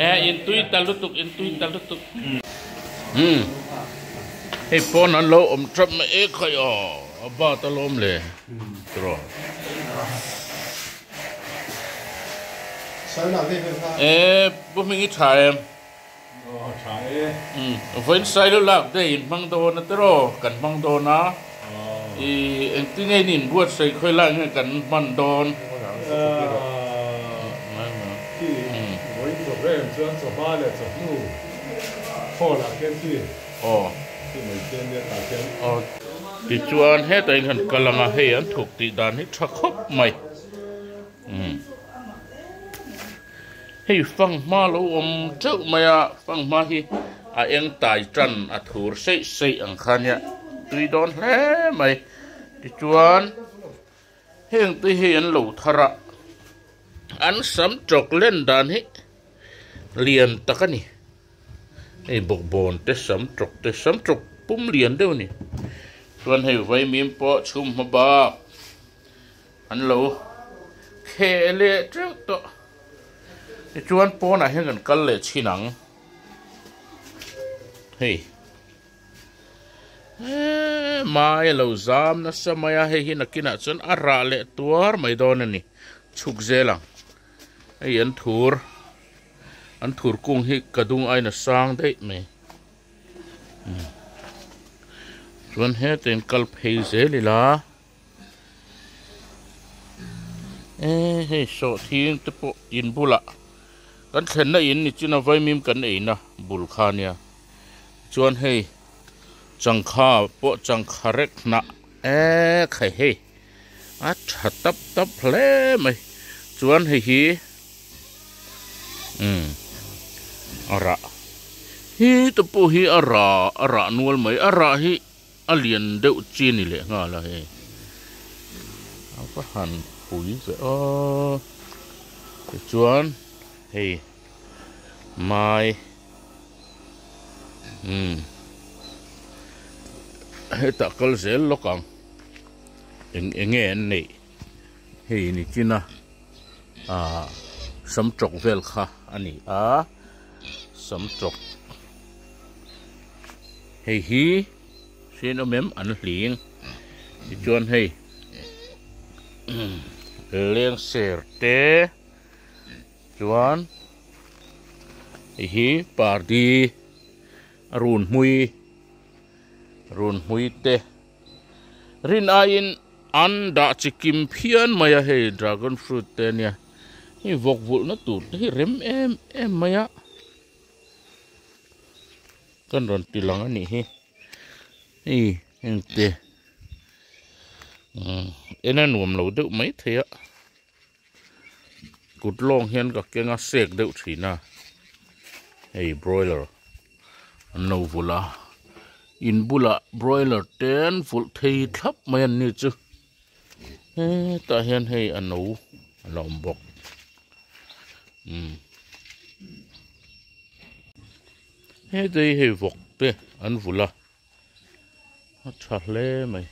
E in tui ta lutuk in tui ta lutuk umm hei pawn an lo awm tap mai e khai aw a bat alawm le tiraw e pu hming i tha em umm vawiin sailo lak day in hmang dawn a tiraw kan hmang dawn a i engtin nge in inbuatsaih khawi lai nge kan hman dawn. Khi vawiin program chuan chawhma leh chawhnu hall ah khian khi khi mai khian nia tah khian. Tichuan hetah in han kal ang a hei an thuk tih dan hi tha khawp mai umm hei fanghma lo awm teuh mai a fanghma hi a eng tai tan a thur seih seih ang kha nia tui dawn hle mai tichuan. Heng te hi an lo thar a, an sam tawk len dan hi lian tak a ni. Hei bawkbawn te sam tawk te sam tawk pum lian deuh a ni. Chuan hei vaimim pawh chhum hma bak an lo kheh leh teuh tawh. Tichuan pawnah hian kan kal leh chhin ang. Hei. Eee mai a lo zam nasa mai a hei hi nakinah chuan a rah leh tuar mai dawn a ni chhuk zel ang hei an thur an thur kung hi ka dung ain a sang daih mai chuan heta in kal phei zel ila eee hei sawhthing te pawh in bulah kan thlenna in ni chin a vaimim kan eina bul kha ania. Chuan hei changkha pawh changkha rek hnah eee khai hei a tha tap tap hle mai chuan hei hi umm a rah hi te pawh hi a rah a rah nual mai a rah hi a lian deuh chi a ni leh nghal a hei a va han pui ve aw tichuan hei mai. Umm hetah kal zel lawk ang eng eng nge an neih hei ni chin a ah sam tawk vel kha a ni a sam tawk hei hi hriat awm em an hling tichuan hei leng ser te. Chuan hei hi party a run hmui run hmui te rin aiin an dah chi kim phian mai a hei dragon fruit te ania hei vawk vulh na tur te hi rem em em mai a kan rawn ti lang a nih hi hei heng te en a nuam lo deuh mai thei a. Kut lawng hian ka keng a sek deuh thin a hei broiler an lo vulh a in bulah broiler te an vulh thei thlap mai an ni chu hetah hian hei a no a la awm bawk umm heta hi hei vawk te an vulh a. A tha hle mai.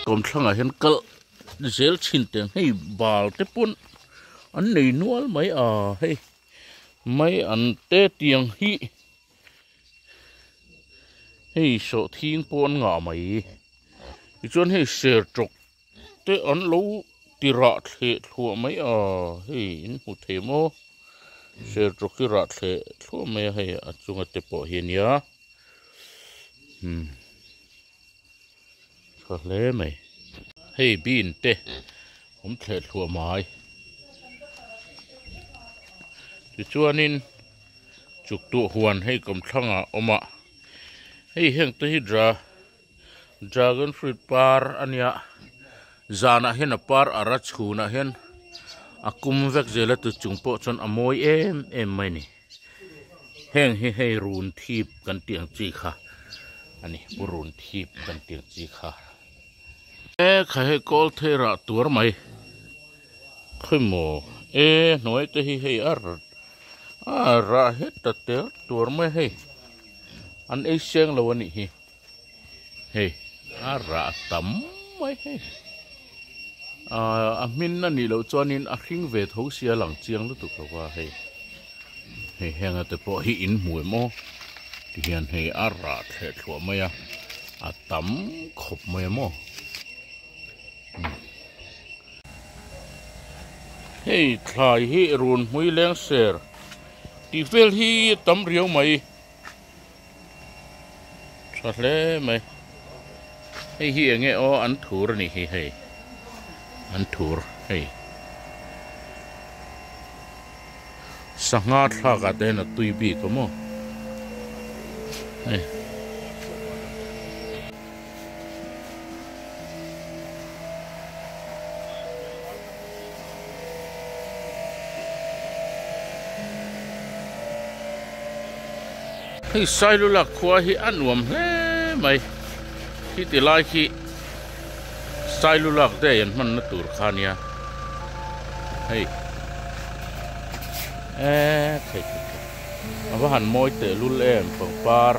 Kawmthlangah hian kal zel thin teh ang hei bal te pawn an nei nual mai a hei mai an te tiang hi hei sawhthing pawh an ngah mai tichuan hei sertawk te an lo ti rah thleh thluah mai a hei in hmu thei maw sertawk hi rah thleh thluah mai a hei a chunga te pawh hi a nia umm tha hle mai hei bean te awm thleh thluah mai tichuanin chuktuah huan hei kawmthlangah a awm a hei heng te hi dra. Dragon fruit par a nia zanah hian a par ar a chhunah hian a kum vek zel a tu chung pawh chuan a mawi em em mai a ni heng hi hei run thip kan tih ang chi kha a ni pu run thip kan tih ang chi kha e kha hei kawl thei rah tuar mai khawimaw e hnuai te hi hei a a rah het ta tel tuar mai hei an ei seng lo a nih hi. Hei a rah tam mai hei. A hmin a nih loh chuanin a hring ve tho sia lang chiang lutuk lo va hei. Hei henga te pawh hi in hmu em aw tihian hei a rah thleh thluah mai a, a tam khawp mai em aw. Hei thlai hi run hmui leng ser tih vel hi a tam riau mai. Tha hle mai. Hei hi enge aw an thur a nih hi hei. An thur hei. Sangha thlak ah te hian a tui bik a maw. Hei. Hei Sailula khua hi a nuam hle mai khi ti lai khi Sailulak day an hmanna tur kha nia hei eee thei thei thei a va han mawi tehlul em pangpar.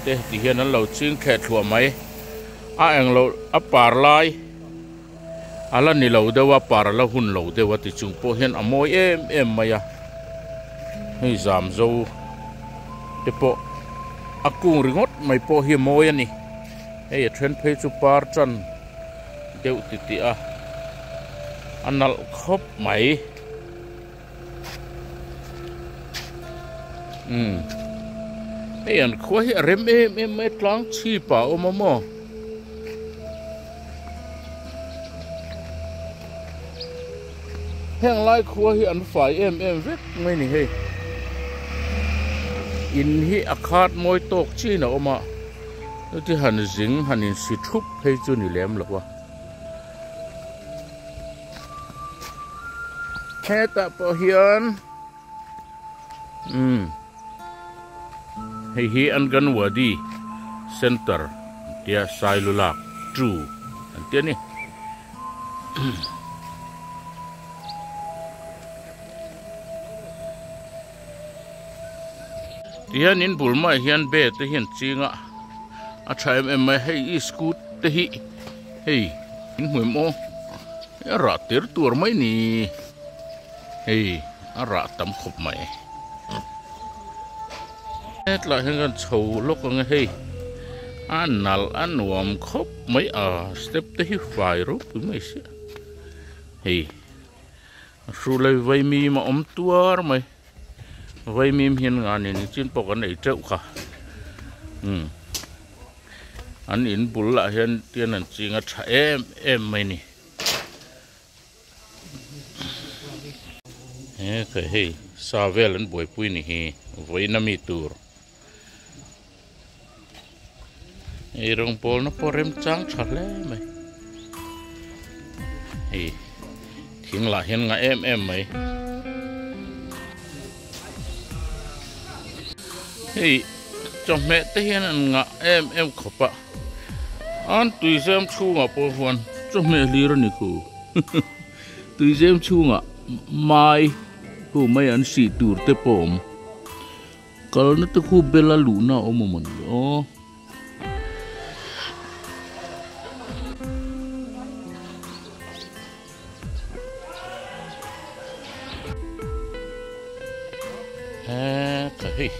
Te ti hian an lo ching thleh thluah mai. A eng lo a par lai a la ni lo deuh a, par a la hun lo deuh a ti chung pawh hian a mawi em em mai a. Hei zam zo te pawh a kung ringawt mai pawh hi a mawi a ni. Hei a then phei chu par tan deuh ti tih a, a nalh khawp mai. Umm hei an khua hi a rem em em mai tlang chhip ah a awm a maw heng lai khua hi an fai em em vek mai ni hei in hi a khat mawi tawk chin a awm a chuti han zing han in si thup phei chu ni lem lo a. Hetah pawh hian umm hei hi Anganwadi Center an tia Sailulak two an tia ni. Tihian in bul maiah hian be te hian ching a a tha em em mai a hei i scooty te hi hei in hmu em aw a rah tir tur mai ni hei a rah tam khawp mai hetlai hian kan chho lawk ang e hei a nalh a nuam khawp mai a step te hi fai ropui mai sia hei. A hru lai vaimim a awm tuar mai vaimim hian nga nen chin pawh kan ei teuh kha umm an in bul lah hian tian an ching a tha em em mai ni he ka hei sa vel an buaipui ni hi vawiin ami tur Ei rawngbawlna pawh remchang tha hle mai hei thing lah hian ngah em em mai hei chawhmeh te hian an ngah em em khawp a an tuizem chhungah pawh huan chawhmeh hlir a ni khu tuizem chhungah mai khu mai an sih tur te pawh a awm. Kalna te khu bela luhna a awm a mawni aw. He hei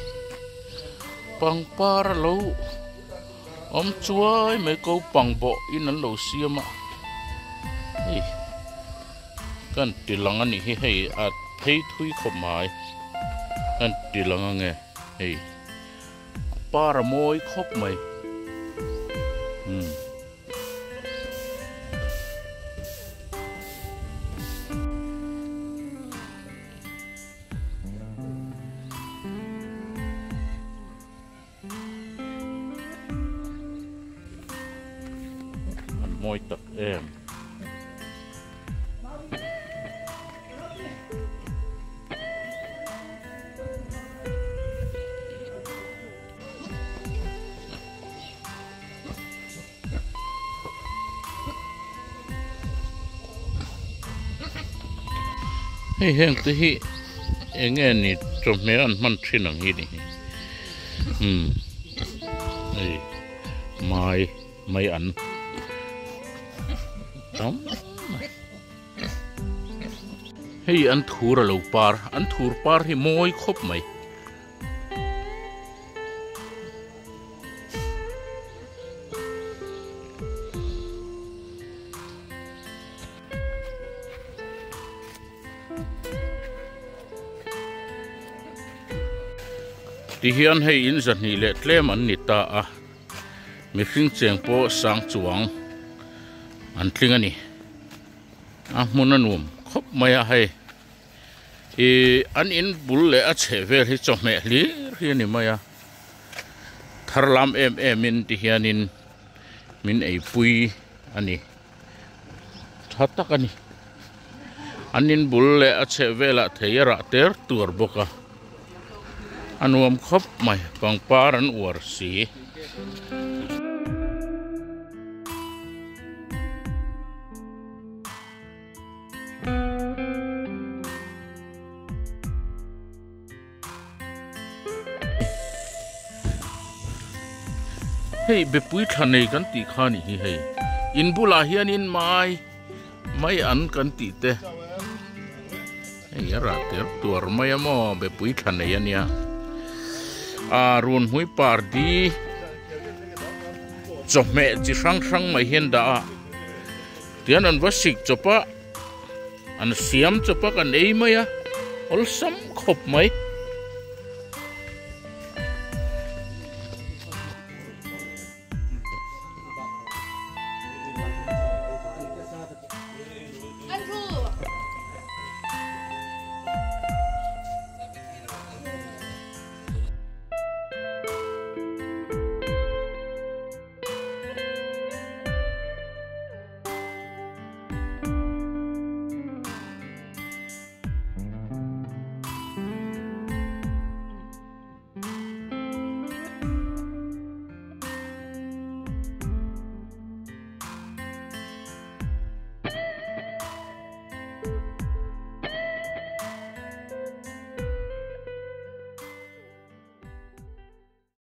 pangpar a lo awm chuai mai ko pang bawh in an lo siam a hei kan ti lang a nih hi hei a phei thui khawp mai kan ti lang ange hei a par a mawi khawp mai umm. An mawi tak em. Hei heng te hi eng nge ni chawhmeh an hman thin ang hi ni hi umm hei mai mai an tam. mai. Hei an thur a lo par, an thur par hi mawi khawp mai. Tihian hei in zahnih leh tlem an ni ta a, mihring cheng pawh sang chuang an tling a ni. A hmun a nuam khawp mai a hei. Ih an in bul leh a chheh vel hi chawhmeh hlir hi a ni mai a, thar lam em em in tihianin min eipui a ni. Tha tak a ni. An in bul leh a chheh velah thei a rah ter tur bawk a, a nuam khawp mai pangpar an uar si. Hei bepui thla nei kan tih kha nih hi hei in bulah hianin mai mai an kan tih te hei a rah ter tuar mai a maw bepui thla nei a nia a runhmui par di chawhmeh chi hrang hrang mai hian dah a tian an va sik chawp a. An siam chawp a kan ei mai a, awlsam khawp mai.